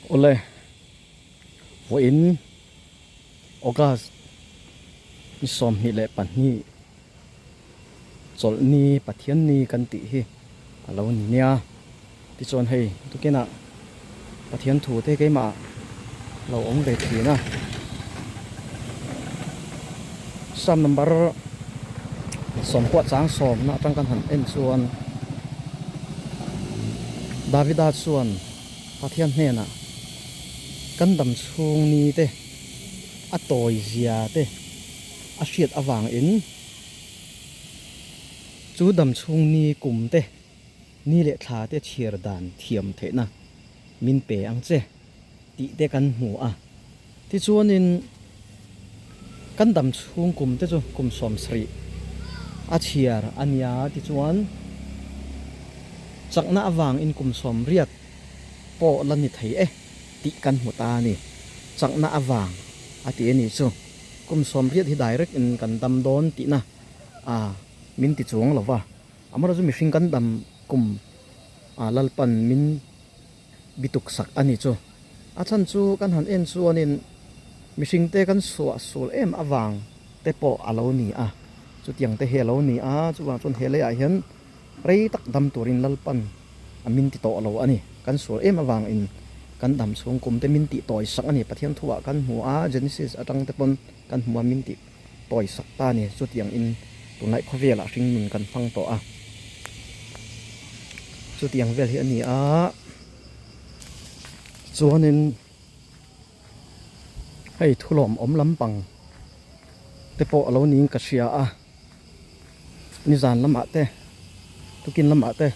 Awle, vawiin August ni 22 chawlhni Pathianni kan tih hi a lo ni nia. Tichuan hei tukinah Pathian thu te keimah lo awm ve thin a. Psalm number sawmkuah chang sawmna atang kan han en chuan Davida chuan Pathian hnenah kan dam chhung ni te a tawi zia te a hriat avangin chu dam chhung ni kum te Ni leh thla te chhiar dan thiam theihna min pe ang che tih te kan hmu a. Tichuanin kan dam chhung kum te chu kum 70 a chhiar a nia. Tichuan chakna avangin kum 80 pawh la ni thei e tih kan hmu ta a ni. Chakna avang a ti a nih chu. Kum 80 hi direct in kan dam dawn tihna a min ti chuang lo va. Amaherawhchu chu mihring kan dam kum ah Lalpan min bituk sak a ni chu. A chhan chu kan han en chuanin mihring te kan suah sul em avang te pawh a lo ni a, chutiang te hi a lo ni a, chuvang chuan he leiah hian rei tak dam turin Lalpan a min ti tawh lo a ni. Kan sual em avangin kan dam chhung kum te min tih tawi sak a ni. Pathian thuah kan hmu a, Genesis atang te pawn kan hmu a min tih. Tawi sak ta ni chutiang in tunlai khawvelah hringnun kan hmang tawh a, chutiang vel hi a ni a, chuanin hei thulawm awm lampang te pawh a lo niin ka hria a, nizan lamah te tukin lamah te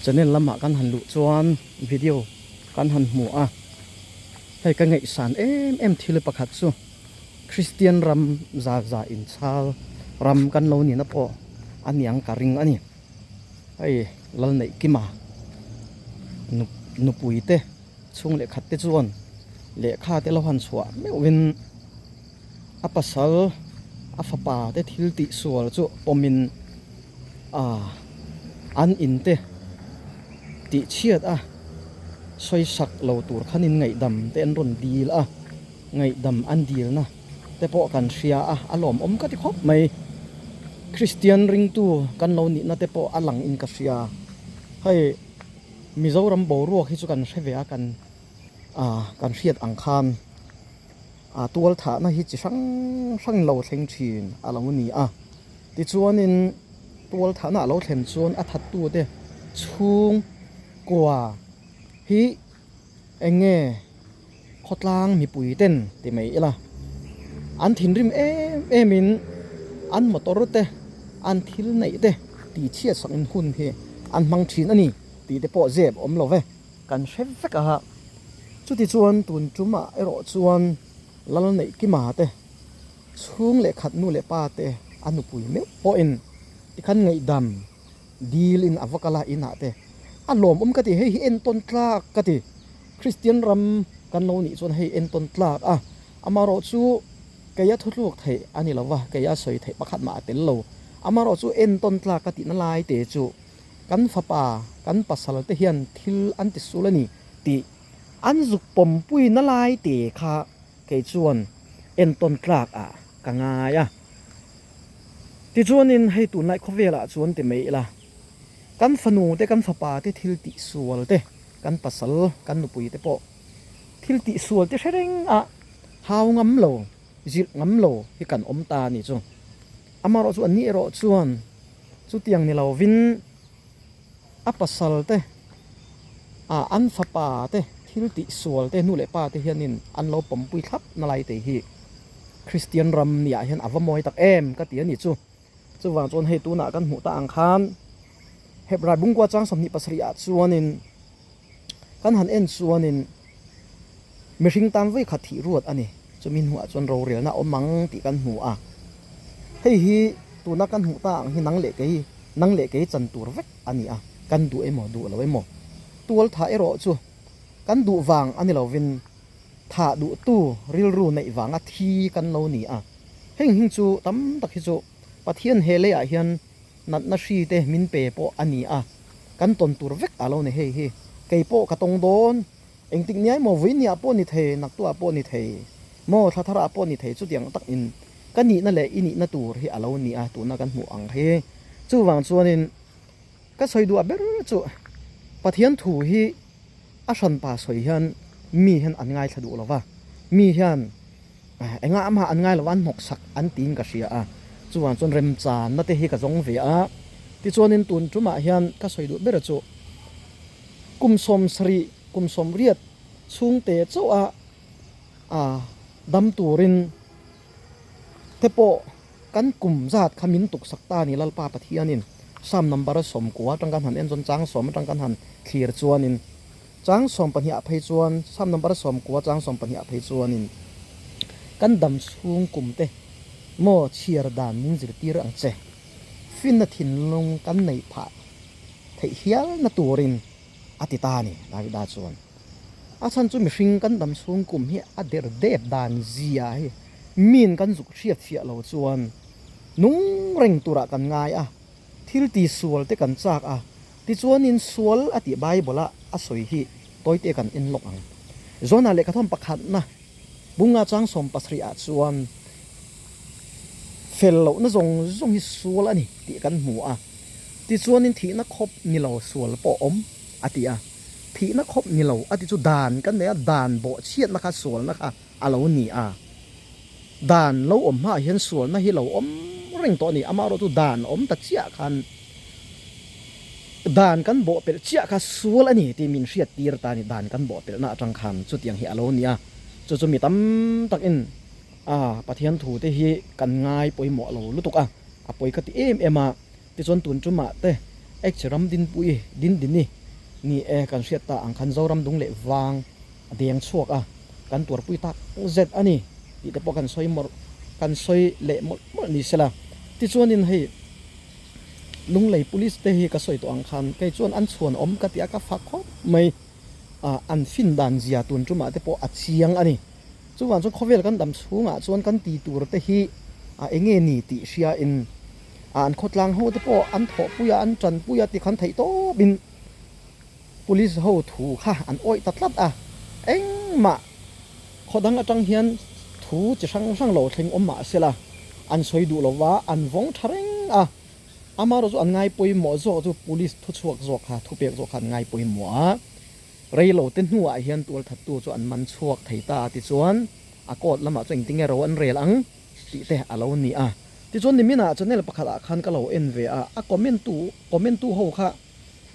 channel lamah kan han luh chuan video kan han hmu a. Hei ka ngaihsan em em thil pakhat chu Kristian ram za za inchhal ram kan lo nihna pawh a niang ka ring a ni. Hei Lalneihkima nupui te chhung leh khat te chuan lehkha te lo han chhuah meuhvin a pasal a fapa te thil tih sual chu pawmin an in te tih chhiat a sawisak lo tur khan in ngaihdam te an rawn dil a, ngaihdam an dilna te pawh kan hria a, a lawmawm ka ti khawp mai. Kristian ringtu kan lo nihna te pawh a lang in ka hria. Hei Mizoram boruak hi chu kan hre ve a, kan kan hriat ang khan tual thahna hi chi hrang hrang lo thleng thin a lo ni a. Tichuanin tual thahna a lo thlen chuan a thattute chhung kua hi eng nge khawtlang mipui ten ti mai ila an thinrim em em in an motor te an thil neih te tih chhiat sak in hun hi an hmang thin a ni tih te pawh zep awm lo ve kan hre vek a. Chutichuan tun tumah erawh chuan lal neih kima te Chhung leh khat nu leh pa te a nupui meuh pawhin tikhan ngaihdam dil in a va kal a inah te a lawmawm ka ti hei hi entawn tlak ka ti Kristian ram kan lo nih chuan hei entawn tlak a amaherawh chu keia thuthluk theih a ni lova keia sawi theih pakhat mah a tel lo amaherawh chu entawn tlak ka tihna lai te chu kan fapa kan pasal te hian thil an ti sul a ni tih an zuk pawmpuina lai te kha Kei chuan entawn tlak ah ka ngai a. Tichuanin hei tunlai khawvelah chuan ti mai ila, kan fanu te, kan fapa te thil tih sual te, kan pasal, kan nupui te pawh thil tih sual te hre reng a hau ngam lo, zilh ngam lo hi kan awm ta a ni chu. Amaherawh chu anni erawh chuan chutiang ni lovin A pasal te, ah an fapa te thil tih sual te nu leh pa te hianin an lo pawmpui thlap na lai te hi Kristian ram ni ah hian a va mawi tak em ka ti a ni chu. Chuvang chuan hei tunah kan hmuh ta ang khan Hebrai bungkua chang 27 ah chuanin kan han en chuanin mihring tan vawi khat thih ruat a ni. Chumi hnuah chuan rorelna a awm ang tih kan hmu a. Hei hi tuna kan hmuh ta ang hi nang leh kei, nang leh kei chan tur vek a ni a, kan duh emaw duh lo emaw. Tual thah erawh chu kan duh vang a ni lovin thah duhtu rilru neih vanga thi kan lo ni a. Heng hing chu tam tak hi chu Pathian he leiah hian natna hri te min pe pawh a ni a, kan tawn tur vek a lo ni hei hi. Kei pawh ka tawng dawn. Engtik niai maw vui niah pawh ni thei, naktuah pawh ni thei maw, thla tharah pawh ni thei chutiang tak in ka nihna leh i nihna tur hi a lo ni a, tuna kan hmuh ang hi. Chuvang chuanin ka sawi duah ber chu Pathian thu hi a hranpa sawi hian mi hian an ngaithla duh lo va, mi hian engah amah an ngai lo va, an hnawksak an tiin ka hria a. Chuvang chuan remchanna te hi ka zawng ve a, tichuanin tun tumah hian ka sawi duh ber chu Kum 70, kum 80 chhungte chauh a a dam turin te pawh kan kum zat kha min tuksak ta a ni Lalpa Pathianin Psalm number 90 atang kan han en chuan chang sawm atang kan han thlir chuanin chang 12 ah phei chuan Psalm number 90 chang 12 ah phei chuanin kan dam chhung kum te maw chhiar dan min zirtir ang che finna thinlung kan neih phah theih hialna turin a ti ta a ni, Davida chuan. A chhan chu mihring kan dam chhung kum hi a der dep dan zia hi min kan zuk hriat fiah lo chuan nung reng turah kan ngai a, thil ti sual te kan chak a, tichuanin sual a tih Bible a a sawi hi tawite kan en lawk ang. Jonah lehkhathawm pakhatna Bunga chang 70 ah chuan fel lohna zawng zawng hi sual a ni tih kan hmu a, tichuanin thihna khawp ni lo sual pawh awm a ti a, thihna khawp ni lo a ti chu dan kan nei a, dan bawhchhiatna kha sualna kha a lo ni a, dan lo awm hmaah hian sualna hi lo awm reng tawh a ni, amaherawh chu dan awm ta chiah khan dan kan bawhpelh chiah kha sual a ni tih min hriat tir ta a ni, dan kan bawhpelhna atang khan chutiang hi a lo ni a, chu chu mi tam takin a Pathian thu te hi kan ngai pawimawh lo lutuk a, a pawi ka ti em em a, tichuan tun tumah te H ram dinpui din dini ni e kan hriat ta ang khan Zoram dung leh vang a deng chhuak a, kan tuarpui tak zet a ni tih te pawh kan sawi mawlh kan sawi leh mawlh mawlh ni sela, tichuanin hei. Lunglei Police te hi ka sawi tawh ang khan kei chuan an chhuan awm ka ti a, ka fak khawp mai. Ah, an fin dan zia tun tumah te pawh a chiang a ni. Chuvang chuan khawvel kan dam chhungah chuan kan ti tur te hi ah eng nge ni tih hriain ah an khawtlang ho te pawh an thawhpui a, an tanpui a tikhan theih tawpin Police ho thu kha an awih ta tlat a, engmah khaw dang atang hian thu chi hrang hrang lo thleng awm mah sela an sawi duh lo va, an vawng tha reng a, amaherawh chu an ngai pawimawh zawk chu Police thuchhuak zawk kha, thupek zawk kha an ngai pawimawh a, rei lo te hnuah hian tualthattu chu an man chhuak thei ta a tichuan a court lamah chuan engtin nge ro an rel ang tih te a lo ni a, tichuan niminah channel pakhatah khan ka lo en ve a, a comment tu comment tu ho kha.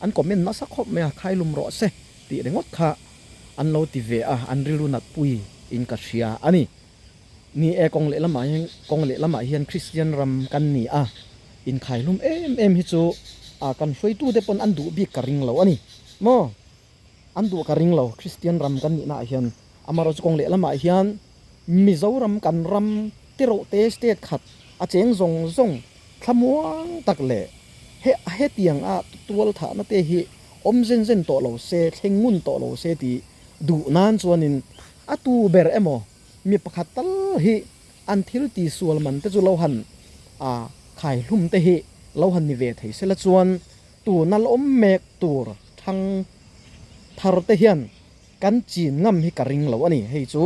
An comment nasa khawp mai a, khailum rawh se tih ringawt kha an lo ti ve a, an rilru nat pui in ka hria a ni. Ni e, kawng lehlamah hian kawng lehlamah hian Kristian ram kan ni a, inkhailum em em hi chu a kan hruaitute pawn an duh bik ka ring lo a ni maw? An duh ka ring lo, Kristian ram kan nihnaah hian amaherawhchu kawng lehlamah hian Mizoram kan ram tiraw te state khat a cheng zawng zawng Thlamuang tak leh he hetiang a tual thahna te hi awm zen zen tawh lo se, thleng ngun tawh lo se tih duh nan chuanin a tu ber emaw mi pakhat tal hi an thil ti sual man te chu lo han a khai hlum te hi lo han ni ve thei sela chuan tuna la awm mek tur thang thar te hian kan chin ngam hi ka ring lo a ni. Hei chu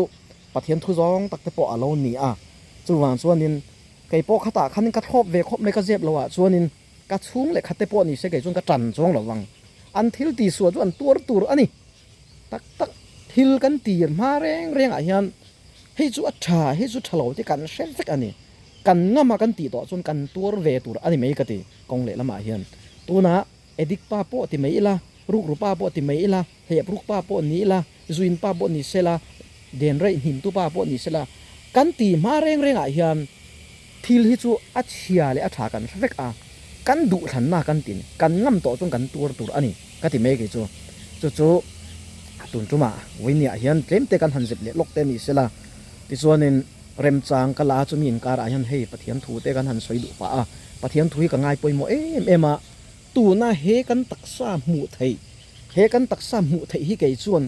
Pathian thu zawng tak te pawh a lo ni a, chuvang chuanin Kei pawh khatah khan ka thlawp ve khawp mai ka zep lo ah chuanin ka chhung leh khat te pawh ni se kei chuan ka tan chuang lo vang. An thil ti suah chu an tuar tur a ni. Tak tak thil kan tir hma reng reng ah hian hei chu a tha hei chu tha lo te kan hre vek a ni. Kan ngam a kan tih tawh chuan kan tuar ve tur a ni mai ka ti kawng leh lamah hian. Tunah Edik pa pawh ti mai ila, rukru pa pawh ti mai ila, hlep ruk pa pawh ni ila, zuin pa pawh ni sela, den raih hnimtu pa pawh ni sela, kan ti hma reng rengah hian thil hi chu a chhia leh a tha kan hre vek a, kan duhthlanna kan tin, kan ngam tawh chuan kan tuar tur a ni ka ti mai kei chu. Chu chu tun tumah Vawinia hian tlemte kan han zep leh lawk te ni sela, tichuanin remchang ka la chu mi inkarah hian hei Pathian thu te kan han sawi duh pah a, Pathian thu hi ka ngai pawimawh em em a, Tuna he kan taksa hmuh theih, he kan taksa hmuh theih hi kei chuan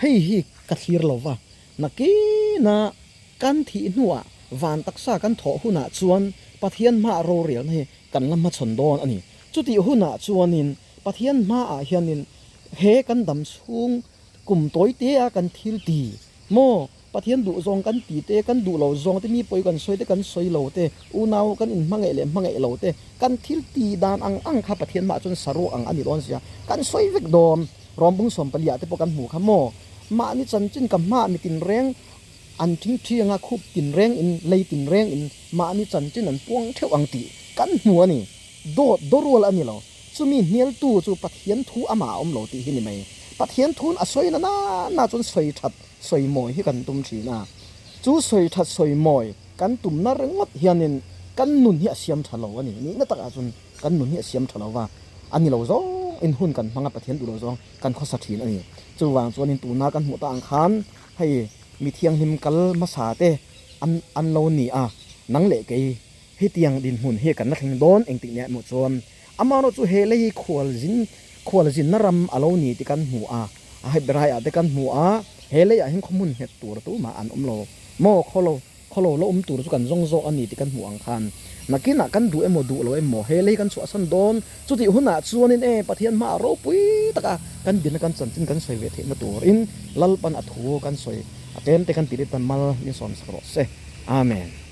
hei hi ka thlir lo va, nakina kan thih hnuah van taksa kan thawh hunah chuan Pathian hmaah rorelna hi kan la hmachhawn dawn a ni. Chutih hunah chuanin Pathian hmaah hianin He kan dam chhung kum tawi te a kan thil ti maw? Pathian duh zawng kan ti te, kan duh lo zawng te, mi pawi kan sawi te, kan sawi lo te, unau kan inhmangaih leh hmangaih lo te, kan thil ti dan ang ang kha Pathian mah chuan saruak ang a ni dawn sia, kan sawi vek dawn. Rawmbung sawmpali ah te pawh kan hmu kha maw? Mahni chanchin ka hmah mi tinreng an thingthi anga khup tinreng in, lei tinreng in mahni chanchin an puang theuh ang tih kan hmu a ni. Dawt dawrual a ni lo. Chumi hnialtu chu Pathian thu amah a awm lo tih hi ni mai. Pathian thun a sawi na na na chuan sawi that sawi mawi hi kan tum thin a. Chu sawi that sawi mawi kan tumna ringawt hianin kan nun hi a siam tha lo a ni. Nihna takah chuan kan nun hi a siam tha lo va, a ni lo zawng in hun kan hmang a, Pathian duh lo zawng kan khawsa thin a ni. Chuvang chuanin tuna kan hmuh ta ang khan hei mi thianghlim kal hmasa te an an lo ni a, nang leh kei hetiang dinhmun hi kan la thleng dawn engtik nia emaw chuan Amaherawh chu he lei khualzin khualzinna ram a lo ni tih kan hmu a, a Hebraiah te kan hmu a, he leiah hian khawhmun nghet tur tumah an awm lo maw, khaw lo khaw lo la awm tur chu kan zawng zawk a ni tih kan hmuh ang khan nakinah kan duh emaw duh lo emaw he lei kan chhuahsan dawn, chutih hunah chuanin e Pathian hmaah ropui taka kan dinna kan chanchin kan sawi ve theihna turin Lalpan a thu kan sawi a tlem te kan tih leh tan mal min sawmsak rawh se. Amen.